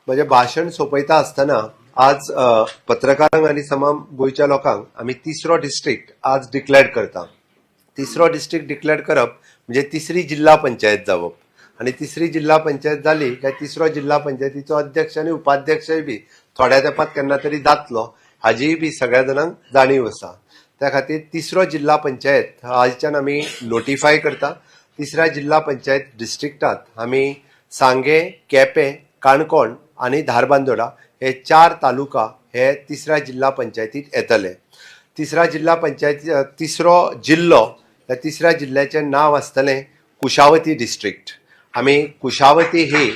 म्हजें भाशण सोंपयता आसतना आज पत्रकारांक आनी तमाम गोंयच्या लोकांक आमी तिसरो डिस्ट्रिक्ट आज डिक्लेअर करता. तिसरो डिस्ट्रिक्ट डिक्लेअर करप म्हणजे तिसरी जिल्हा पंचायत जावप आनी तिसरी जिल्हा पंचायत जाली काय तिसरो जिल्हा पंचायतीचो अध्यक्ष आनी उपाध्यक्षय बी थोड्या तेंपात केन्ना तरी जातलो, हाजीय बी सगळ्या जाणांक जाणीव आसा. त्या खातीर तिसरो जिल्हा पंचायत आजच्यान आमी नोटिफाय करता. तिसऱ्या जिल्हा पंचायत डिस्ट्रिक्टात आमी सांगें, केपें, काणकोण आनी धारबांदोडा हे चार तालुका हे तिसऱ्या जिल्हा पंचायतीत येतले. तिसऱ्या जिल्हा पंचायत, तिसरो जिल्लो, त्या तिसऱ्या जिल्ल्याचें नांव आसतलें कुशावती डिस्ट्रिक्ट. आमी कुशावती ही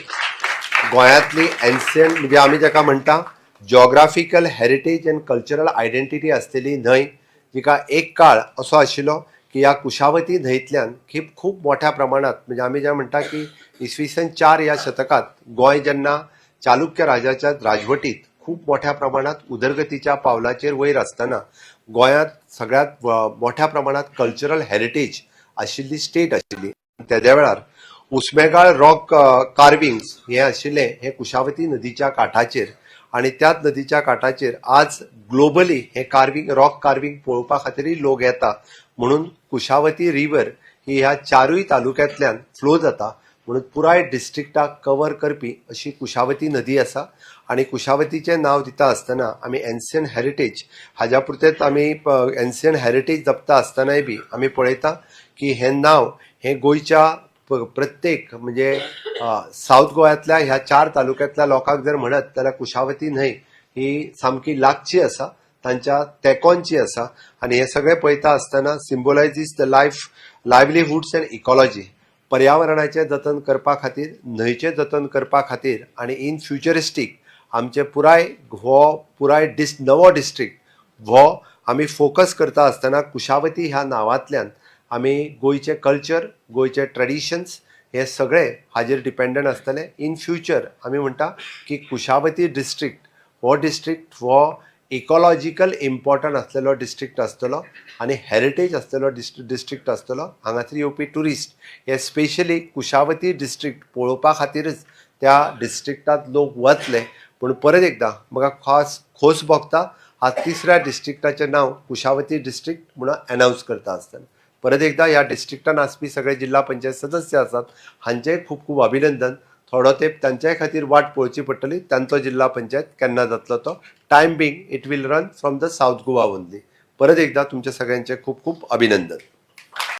गोंयांतली एन्शियंट, म्हणजे आमी जाका म्हणटा geographical heritage and cultural identity आसलेली न्हंय, जिका एक काळ असो आशिल्लो की ह्या कुशावती न्हंयतल्यान खूब खूब मोठ्या प्रमाणात, म्हणजे आमी जे म्हणटा की इसवी सन 4 ह्या शतकात गोंय जेन्ना चालुक्य राजाच्या राजवटीत खूब मोठ्या प्रमाणात उदरगतीच्या पावलाचेर वयर आसतना गोंयांत सगळ्यांत मोठ्या प्रमाणात कल्चरल हेरिटेज आशिल्ली स्टेट आशिल्ली. तेद्या वेळार उस्मेगाळ रॉक कार्विंग्स हे आशिल्ले हे कुशावती नदीच्या काठाचेर आनी त्याच नदीच्या काठाचेर आज ग्लोबली हे कार्विंग, रॉक कार्विंग पळोवपा खातीरय लोक येता. म्हणून कुशावती रिवर ही ह्या चारूय तालुक्यांतल्यान फ्लो जाता, म्हणून पुराय डिस्ट्रिक्टाक कवर करपी अशी कुशावती नदी आसा. आनी कुशावतीचें नांव दिता आसतना आमी एन्शियंट हेरिटेज हाज्या पुरतेच, आमी एन्शियंट हेरिटेज जपता आसतनाय बी आमी पळयता की हें नांव हें गोंयच्या प्रत्येक, म्हणजे सावथ गोव्यांतल्या ह्या चार तालुक्यांतल्या लोकांक जर म्हणत जाल्यार कुशावती न्हंय ही सामकी लागची आसा, तांच्या तेंकोनची आसा. आनी हें सगळें पळयता आसतना symbolizes the life, livelihoods and ecology. पर्यावरणाचें जतन करपा खातीर, न्हंयचें जतन करपा खातीर आनी इन फ्युचरिस्टीक आमचे पुराय हो पुराय नवो डिस्ट्रिक्ट हो आमी फोकस करता आसतना कुशावती ह्या नांवांतल्यान आमी गोंयचें कल्चर, गोंयचे ट्रेडिशन्स हे सगळे हाजेर डिपेंडंट आसतले. इन फ्युचर आमी म्हणटा की कुशावती डिस्ट्रिक्ट हो डिस्ट्रिक्ट हो इकॉलॉजिकल इम्पॉर्टंट आसलेलो डिस्ट्रिक्ट आसतलो आनी हेरिटेज आसलेलो डिस्ट्रिक्ट आसतलो. हांगासर येवपी ट्युरिस्ट हे स्पेशली कुशावती डिस्ट्रिक्ट पळोवपा खातीरच त्या डिस्ट्रिक्टांत लोक वतले. पूण परत एकदां म्हाका खास खोस भोगता आज तिसऱ्या डिस्ट्रिक्टाचें नांव कुशावती डिस्ट्रिक्ट म्हणून एनावन्स करता आसतना. परत एकदां ह्या डिस्ट्रिक्टान आसपी सगळे जिल्हा पंचायत सदस्य आसात, हांचें खूब खूब अभिनंदन. थोडो तेंप तांच्याय खातीर वाट पळोवची पडटली, तांचो जिल्हा पंचायत केन्ना जातलो तो. Time being it will run from the South Goa only. परत एकदां तुमच्या सगळ्यांचें खूब खूब अभिनंदन.